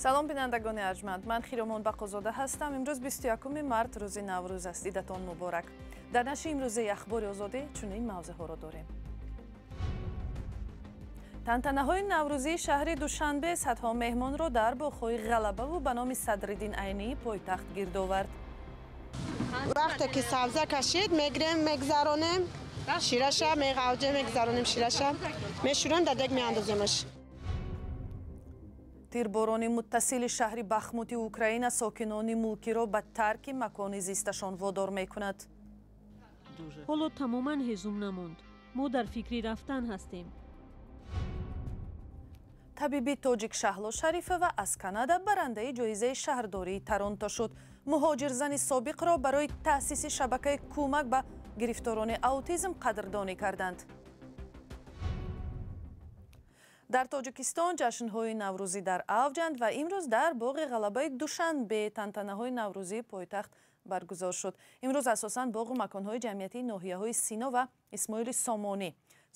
Салом, бинандагони арҷманд. Ман Хиромон Бақозода ҳастам. Имрӯз 21 март, рӯзи Наврӯз аст. Идатон муборак. Дар нашри имрӯзаи Ахбори Озодӣ чунин мавзӯъҳоро дорем. Тантанаҳои наврӯзии шаҳри Душанбе садҳо меҳмонро дар боғҳои Ғалабаву ба номи Садриддин Айнии пойтахт гирд овард. Вақте ки сабза кашид, мегирем, мегзаронем, шираша меғавҷем, мегзаронем, шираша мешӯрем, дар дег меандоземаш. Тирборони муттасили шаҳри Бахмути Украина сокинони мулкиро ба тарки макони зисташон водор мекунад. Ҳоло тамоман ҳезум намонд. Мо дар фикри рафтан ҳастем. Табиби тоҷик Шаҳло Шарифова аз Канада барандаи ҷоизаи шаҳрдории Торонто шуд. Муҳоҷирзани собиқро барои таъсиси шабакаи кӯмак ба гирифторони аутизм қадрдонӣ карданд. Дар Тоҷикистон ҷашнҳои наврӯзӣ дар авҷанд ва имрӯз дар боғи Ғалабаи Душанбе тантанаҳои наврӯзии пойтахт баргузор шуд. Имрӯз асосан боғу маконҳои ҷамъиятии ноҳияҳои Сино ва Исмоили Сомонӣ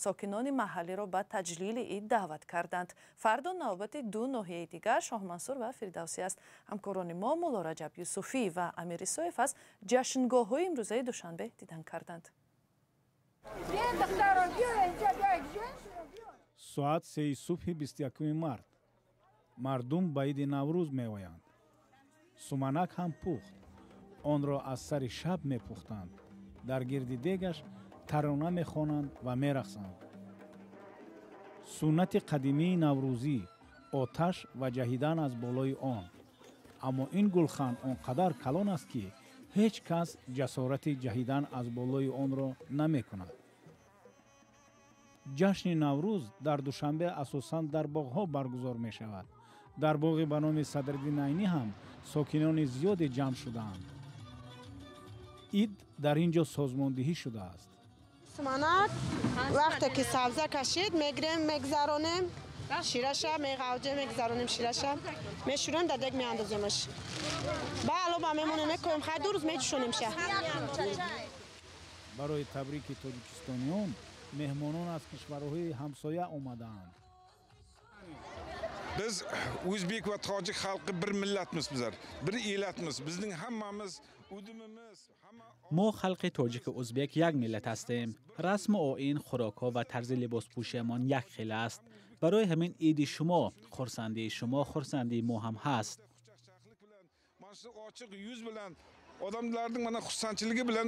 сокинони маҳаллиро ба таҷлили ид даъват карданд. Фардо навбати ду ноҳияи дигар, Шоҳмансур ва Фирдавсӣ аст. Ҳамкорони мо Мулло Раҷаб Юсуфӣ ва Амир Исоев аз ҷашнгоҳҳои имрӯзаи Душанбе дидан карданд. Соат 3 субҳи 21 март мардум ба иди Наврӯз меоянд. Суманак ҳам пухт. Онро аз сари шаб мепухтанд. Дар гирди дегаш тарона мехонанд ва мерақсанд. Суннати қадимии наврӯзӣ оташ ва ҷаҳидан аз болои он. Аммо ин гулхан он қадар калон аст, ки ҳеҷ кас ҷасорати ҷаҳидан аз болои онро намекунад. Ҷашни Наврӯз дар Душанбе асосан дар боғҳо баргузор мешавад. Дар боғи ба номи Садриддин Айнӣ ҳам сокинони зиёде ҷамъ шудаанд. Ид дар ин ҷо созмондиҳӣ шудааст. Суманак вақте ки сабза кашид, мегирем, мегзаронем, шираша меғавҷем, мегзаронем, шираша мешӯрем, дар дег меандоземаш. Ба алоба мемонем, мекоем, хай 2 рӯз мечӯшонемша. Барои табрики тоҷикистониён меҳмонон аз кишварҳои ҳамсоя омадаанд. Biz o'zbek va tojik xalqi bir millatmiz, bizlar bir elatmiz. Bizning hammamiz udumimiz hamma. Мо халқи тоҷику узбек як миллат ҳастем. Расму оин, хӯрокҳо ва тарзи либоспӯшиамон як хел аст. Барои ҳамин иди шумо, хурсандии шумо хурсандии мо ҳам ҳаст. Mana shu ochiq yuz bilan, odamlarning mana xursandchiligi bilan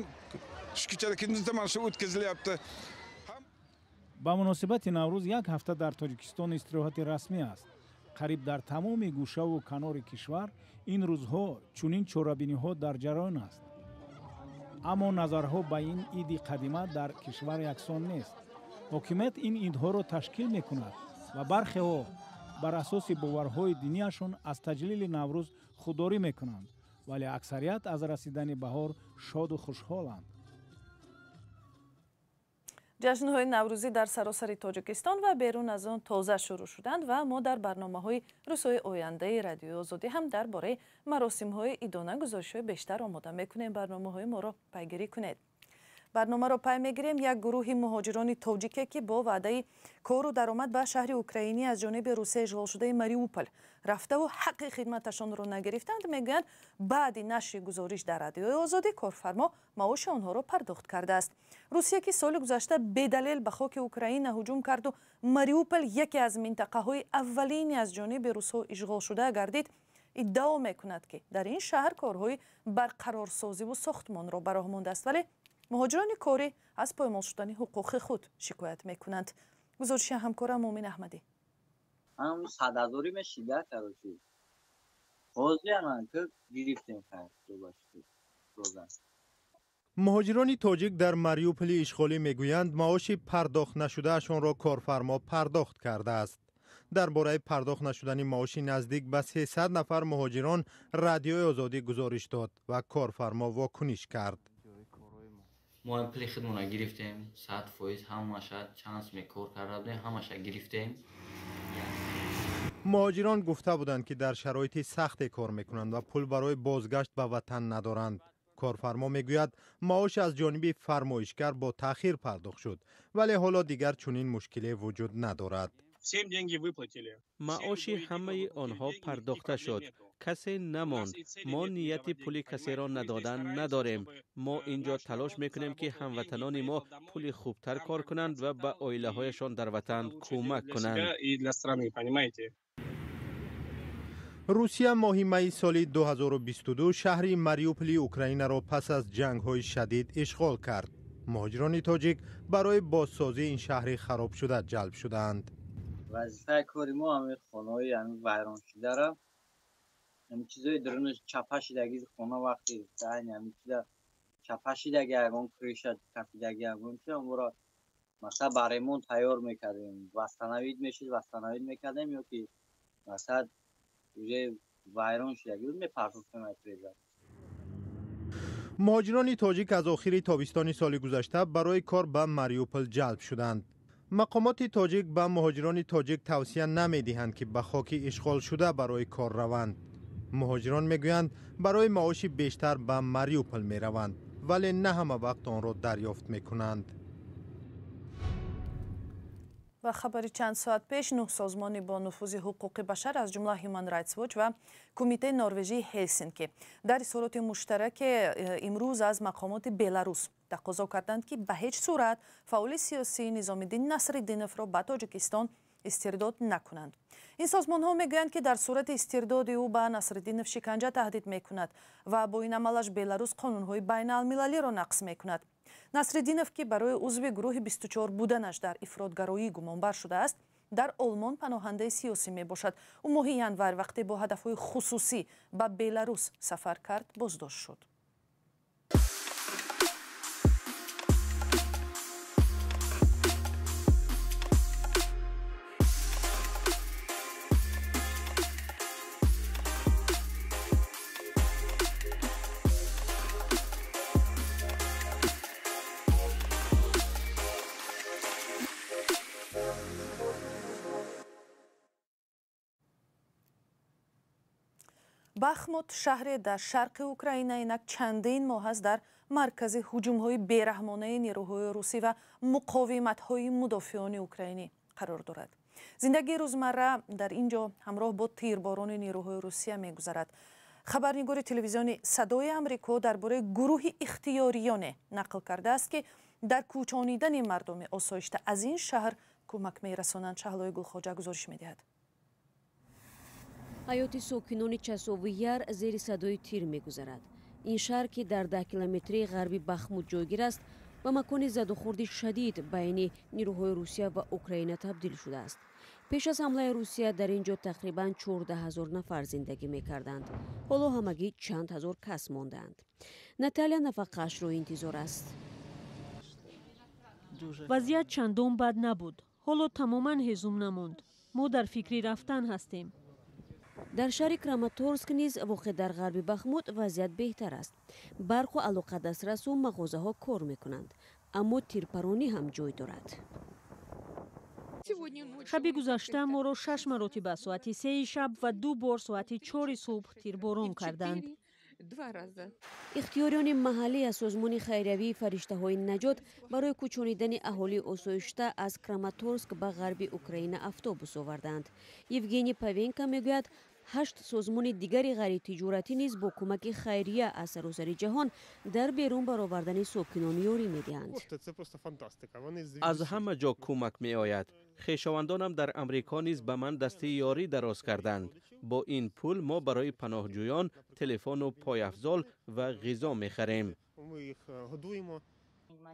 shu kechada kunduzda mana shu o'tkazilyapti. Ба муносибати Наврӯз як ҳафта дар Тоҷикистон истироҳати расмӣ аст. Қариб дар тамоми гӯшаву канори кишвар ин рӯзҳо чунин чорабиниҳо дар ҷараён аст. Аммо назарҳо ба ин иди қадима дар кишвар яксон нест. Ҳокимият ин идҳоро ташкил мекунад ва бархеҳо бар асоси боварҳои динияшон аз таҷлили Наврӯз худдорӣ мекунанд, вале аксарият аз расидани баҳор шоду хушҳоланд. Ҷашнҳои наврӯзӣ дар саросари Тоҷикистон ва берун аз он тоза шурӯъ шуданд ва мо дар барномаҳои рӯзҳои ояндаи Радиои Озодӣ ҳам дар бораи маросимҳои идона гузоришҳои бештар омода мекунем. Барномаҳои моро пайгирӣ кунед. Барномаро пай мегирем. Як гурӯҳи муҳоҷирони тоҷике, ки бо ваъдаи кору даромад ба шаҳри украинӣ аз ҷониби Русия ишғолшудаи Мариупол рафтаву ҳаққи хидматашонро нагирифтанд, мегӯянд, баъди нашри гузориш дар Радиои Озодӣ корфармо маоши онҳоро пардохт кардааст. Русия, ки соли гузашта бедалел ба хоки Украина ҳуҷум карду Мариупол яке аз минтақаҳои аввалини аз ҷониби русҳо ишғолшуда гардид, иддао мекунад, ки дар ин шаҳр корҳои барқарорсозиву сохтмонро ба роҳ мондааст, вале муҳоҷирони корӣ аз поймол шудани ҳуқуқи худ шикоят мекунанд. Гузориши ҳамкорам Мумин Аҳмадӣ. Садазорӣ мешида, короче, ҳозир гирифтем. Муҳоҷирони тоҷик дар Мариуполи ишғолӣ мегӯянд, маоши пардохт нашудаашонро корфармо пардохт кардааст. Дар бораи пардохт нашудани маоши наздик ба 300 нафар муҳоҷирон Радиои Озодӣ гузориш дод ва корфармо вокуниш кард. Мо ҳам пули худмона гирифтем 100%, ҳамаша чанд суме кор карда будем, ҳамаша гирифтем. Муҳоҷирон гуфта буданд, ки дар шароити сахте кор мекунанд ва пул барои бозгашт ба ватан надоранд. Корфармо мегӯяд, маош аз ҷониби фармоишгар бо таъхир пардохт шуд, вале ҳоло дигар чунин мушкиле вуҷуд надорад. Маоши ҳамаи онҳо пардохта шуд, касе намонд. Мо нияти пули касеро надодан надорем. Мо инҷо талош мекунем, ки ҳамватанони мо пули хубтар кор кунанд ва ба оилаҳояшон дар ватан кӯмак кунанд. Русия моҳи майи соли 2022 шаҳри Мариуполи Украинаро пас аз ҷангҳои шадид ишғол кард. Муҳоҷирони тоҷик барои бозсозии ин шаҳри харобшуда ҷалб шудаанд. Вазифаи кори мо ҳамин хонаҳои ҳамин вайроншударо, ҳамин чизҳои дарунаш чапа шидаги хона, вақти айни ҳамин чиза чапа шидаги, ягон крыша кафидаги, ягон чиза, онро масалан ба ремонт тайёр мекардем, восстановить мешид, восстановить мекардем, ё ки масалан уже вайрон шидаги буд, мепартофтем аз реза. Муҳоҷирони тоҷик аз охири тобистони соли гузашта барои кор ба Мариупол ҷалб шуданд. Мақомоти тоҷик ба муҳоҷирони тоҷик тавсия намедиҳанд, ки ба хоки ишғолшуда барои кор раванд. Муҳоҷирон мегӯянд, барои маоши бештар ба Мариупол мераванд, вале на ҳама вақт онро дарёфт мекунанд. Ва хабари чанд соат пеш: нӯҳ созмони бо нуфузи ҳуқуқи башар, аз ҷумла Human Rights Watch ва Кумитаи Норвежии Ҳелсинки, дар изҳороти муштараке имрӯз аз мақомоти Беларус тақозо карданд, ки ба ҳеҷ сурат фаъоли сиёсии Низомиддин Насриддиновро ба Тоҷикистон истирдод накунанд. Ин созмонҳо мегӯянд, ки дар сурати истирдоди ӯ ба Насриддинов шиканҷа таҳдид мекунад ва бо ин амалаш Беларус қонунҳои байналмилалиро нақз мекунад. Насриддинов, ки барои узви гурӯҳи 24 буданаш дар ифротгароӣ гумонбар шудааст, дар Олмон паноҳандаи сиёсӣ мебошад. Ӯ моҳи январ, вақте бо ҳадафҳои хусусӣ ба Беларус сафар кард, боздошт шуд. Бахмут, шаҳре дар шарқи Украина, инак чандин моҳ аст дар маркази ҳуҷумҳои бераҳмонаи нерӯҳои русӣ ва муқовиматҳои мудофиони украинӣ қарор дорад. Зиндагии рӯзмарра дар ин ҷо ҳамроҳ бо тирборони нерӯҳои Русия мегузарад. Хабарнигори телевизиони Садои Амрико дар бораи гурӯҳи ихтиёриёне нақл кардааст, ки дар кӯчонидани мардуми осоишта аз ин шаҳр кӯмак мерасонанд. Шаҳлои Гулхоҷа гузориш медиҳад. Ҳаёти сокинони Часови Яр зери садои тир мегузарад. Ин шаҳр, ки дар 10 километрии ғарби Бахмут ҷойгир аст, ба макони задухӯрди шадид байни нирӯҳои Русия ва Украина табдил шудааст. Пеш аз ҳамлаи Русия дар ин ҷо тақрибан 14 ҳазор нафар зиндагӣ мекарданд. Ҳоло ҳамагӣ чанд ҳазор кас мондаанд. Наталия нафақаашро интизор аст. Вазъият чандон бад набуд. Ҳоло тамоман ҳезум намонд. Мо дар фикри рафтан ҳастем. Дар шаҳри Краматорск низ, воқеъ дар ғарби Бахмут, вазъият беҳтар аст. Барқу алоқа дастрасу мағозаҳо кор мекунанд, аммо тирпаронӣ ҳам ҷой дорад. Шаби гузашта моро шаш маротиба соати 3-и шаб ва ду бор соати 4-и субҳ тирборон карданд. Ихтиёриёни маҳаллӣ аз созмони хайриявии Фариштаҳои наҷот барои кӯчонидани аҳолии осоишта аз Краматорск ба ғарби Украина автобус оварданд. Евгений Павенко мегӯяд, ҳашт созмони дигари ғайритиҷоратӣ низ бо кӯмаки хайрия аз саросари ҷаҳон дар берун баровардани сокинон ёрӣ медиҳанд. Аз ҳама ҷо кӯмак меояд. Хешовандонам дар Амрико низ ба ман дасти ёрӣ дароз карданд. Бо ин пул мо барои паноҳҷӯён телефону пойафзол ва ғизо мехарем.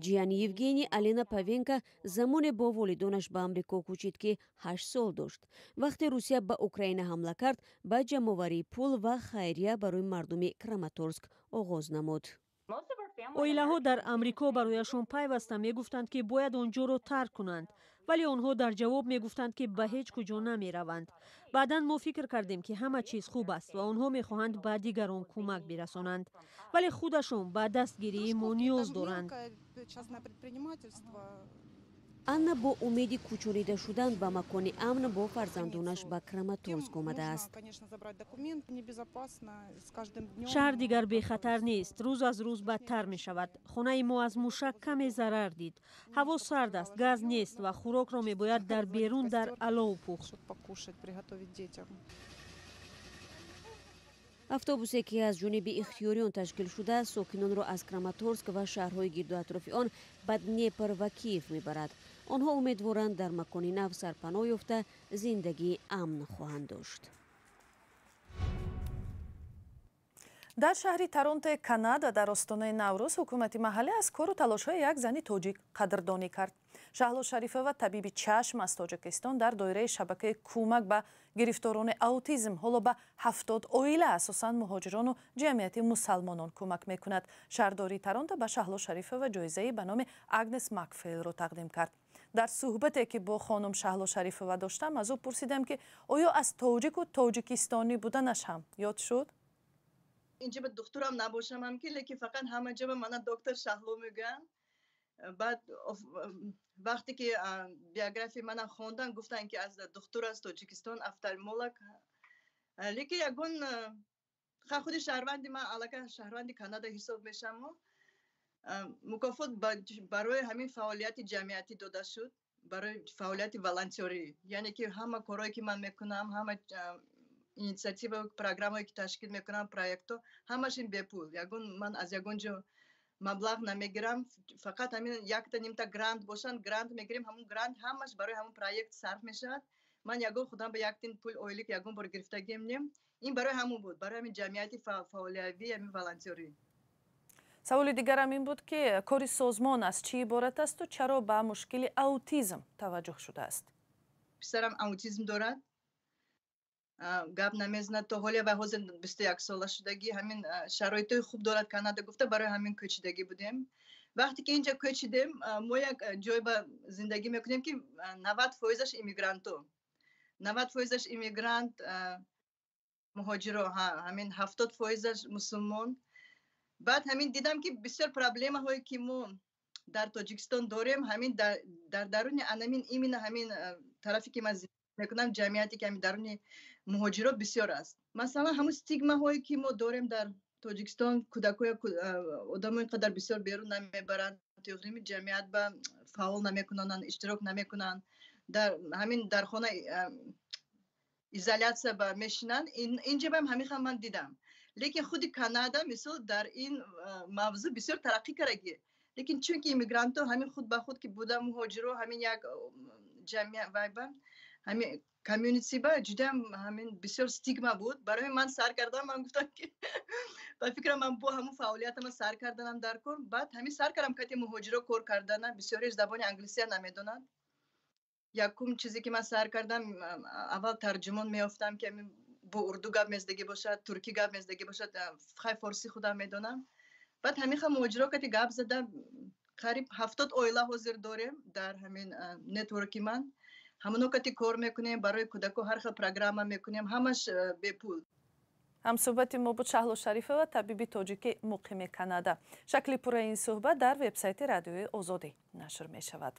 Ҷияни Евгений, Алена Павенко, замоне бо волидонаш ба Амрико кӯчид, ки 8 сол дошт. Вақте Русия ба Украина ҳамла кард, ба ҷамъоварии пул ва хайрия барои мардуми Краматорск оғоз намуд. Оилаҳо дар Амрико барояшон пайваста мегуфтанд, ки бояд он ҷоро тарк кунанд, вале онҳо дар ҷавоб мегуфтанд, ки ба ҳеҷ куҷо намераванд. Баъдан мо фикр кардем, ки ҳама чиз хуб аст ва онҳо мехоҳанд ба дигарон кӯмак бирасонанд, вале худашон ба дастгирии мо ниёз доранд. Анна бо умеди кӯчонида шудан ба макони амн бо фарзандонаш ба Краматорск омадааст. Шаҳр дигар бехатар нест, рӯз аз рӯз бадтар мешавад. Хонаи мо аз мушак каме зарар дид. Ҳаво сард аст, газ нест ва хӯрокро мебояд дар берун дар алов пухт. Автобусе ки аз ҷониби ихтиёриён ташкил шуда, сокинонро аз Краматорск ва шаҳрҳои гирду атрофи он ба Днепр ва Киев мебарад. Онҳо умедворанд, дар макони нав сарпаноҳ ёфта, зиндагии амн хоҳанд дошт. Дар шаҳри Торонтои Канада дар остонаи Наврӯз ҳукумати маҳаллӣ аз кору талошҳои як зани тоҷик қадрдонӣ кард. Шаҳло Шарифова, табиби чашм аз Тоҷикистон, дар доираи шабакаи кӯмак ба гирифторони аутизм ҳоло ба 70 оила, асосан муҳоҷирону ҷамъияти мусалмонон, кӯмак мекунад. Шаҳрдории Торонто ба Шаҳло Шарифова ҷоизаи ба номи Агнес Макфейлро тақдим кард. Дар суҳбате ки бо хонум Шаҳло Шарифова доштам, аз ӯ пурсидам, ки оё аз тоҷику тоҷикистонӣ буданаш ҳам ёд шуд? Инҷа ба духтурам набошамам ки, лекин фақат ҳама ҷо ба мана доктор Шаҳло мегӯянд. Баъд вақте ки биографияи мана хондан, гуфтанд ки аз духтур аз Тоҷикистон, офтальмолог. Лекин ягон худи шаҳрванди ман аллакай шаҳрванди Канада ҳисоб мешавам. Мукофот барои ҳамин фаъолияти ҷамъиятӣ дода шуд, барои фаъолияти волонтёрӣ, яъне ки ҳама корҳое ки ман мекунам, ҳама инициатива, программае ки ташкил мекунам, проектҳо, ҳамаш ин бепул. Ягон ман аз ягон ҷо маблағ намегирам, фақат ҳамин якта нимта грант бошанд, грант мегирем, ҳамун грант ҳамаш барои ҳамун проект сарф мешавад. Ман ягон худам ба як тин пул ойлик ягон бор гирифтагием нем. Ин барои ҳамун буд, барои ҳамин ҷамъияти фаъолиявӣ, ҳамин волонтёрӣ. Саволи дигарам ин буд, ки кори созмон аз чӣ иборат асту чаро ба мушкили аутизм таваҷҷӯҳ шудааст? Писарам аутизм дорад, гап намезанад то ҳоле ва ҳозир 21 сола шудагӣ. Ҳамин шароитҳои хуб дорад Канада гуфта, барои ҳамин кӯчидагӣ будем. Вақте ки инҷа кӯчидем, мо як ҷой ба зиндагӣ мекунем, ки 90%-аш иммигранту, 90%-аш иммигрант, муҳоҷиро, ҳамин 70%-аш мусулмон. Баъд ҳамин дидам, ки бисёр проблемаҳое ки мо дар Тоҷикистон дорем, ҳамин дар даруни анамин именно ҳамин тарафе ки ман мекунам, ҷамъияте ки ҳамин даруни муҳоҷиро бисёр аст. Масалан, ҳамун стигмаҳое ки мо дорем дар Тоҷикистон, кӯдакоя, одамо ин қадар бисёр берун намебаранд, тӯғрими ҷамъият ба фаъол намекунанд, иштирок намекунанд, дар ҳамин дар хона изолятсия ба мешинанд. Инҷа бам ҳамин хел ман дидам. Лекин худи Канада мисол дар ин мавзӯъ бисёр тараққӣ кардагӣ. Лекин чунки иммигрантҳо ҳамин худ ба худ ки буда муҳоҷиро, ҳамин як ҷамъият вайба, ҳамин комьюнити ба ҷудам ҳамин бисёр стигма буд. Барои ман сар кардам, ман гуфтам ки ба фикрам ман бо ҳамун фаъолиятама сар карданам дар кор. Баъд ҳамин сар кардам кати муҳоҷиро кор кардана, бисёриш забони англисия намедонанд. Якум чизе ки ман сар кардам, аввал тарҷумон меёфтам, ки ҳамин бо урду гап мезадагӣ бошад, туркӣ гап мезадагӣ бошад, хай форсӣ худам медонам. Баъд ҳамин хел муҳоҷиро кати гап зада, қариб 70 оила ҳозир дорем дар ҳамин нетворки ман. Ҳамоно кати кор мекунем, барои кӯдако ҳар хел программа мекунем, ҳамаш бепул. Ҳамсӯҳбати мо буд Шаҳло Шарифова, табиби тоҷики муқими Канада. Шакли пурраи ин суҳбат дар вебсайти Радиои Озодӣ нашр мешавад.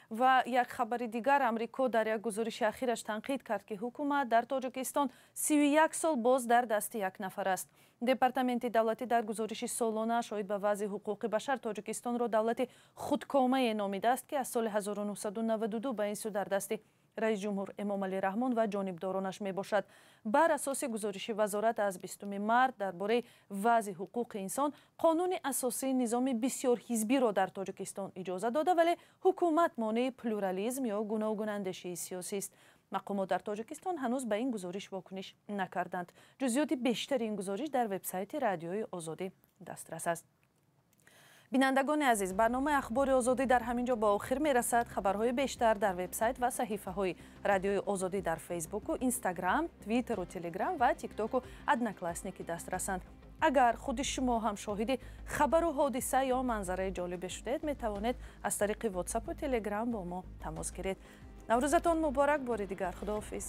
Ва як хабари дигар: Амрико дар як гузориши ахираш танқид кард, ки ҳукумат дар Тоҷикистон 31 сол боз дар дасти як нафар аст. Департаменти давлатӣ дар гузориши солонааш оид ба вазъи ҳуқуқи башар Тоҷикистонро давлати худкомае номидааст, ки аз соли 1992 ба ин сӯ дар дасти раис ҷумҳур Эмомалӣ Раҳмон ва ҷонибдоронаш мебошад. Бар асоси гузориши вазорат аз 20 март дар бораи вазъи ҳуқуқи инсон, қонуни асосии низоми бисёрҳизбиро дар Тоҷикистон иҷоза дода, вале ҳукумат монеи плюрализм ё гуногунандешии сиёсист. Мақомот дар Тоҷикистон ҳанӯз ба ин гузориш вокуниш накарданд. Ҷузъиёти бештари ин гузориш дар вебсайти Радиои Озодӣ дастрас аст. Бинандагони азиз, барномаи Ахбори Озодӣ дар ҳамин ҷо ба охир мерасад. Хабарҳои бештар дар вебсайт ва саҳифаҳои Радиои Озодӣ дар Фейсбуку, Инстаграм, Твиттеру, Телеграм ва Тиктоку Одноклассники дастрасанд. Агар худи шумо ҳам шоҳиди хабару ҳодиса ё манзараи ҷолибе шудед, метавонед аз тариқи Ватсапу Телеграм бо мо тамос гиред. Наврӯзатон муборак бори дигар. Худоҳофиз.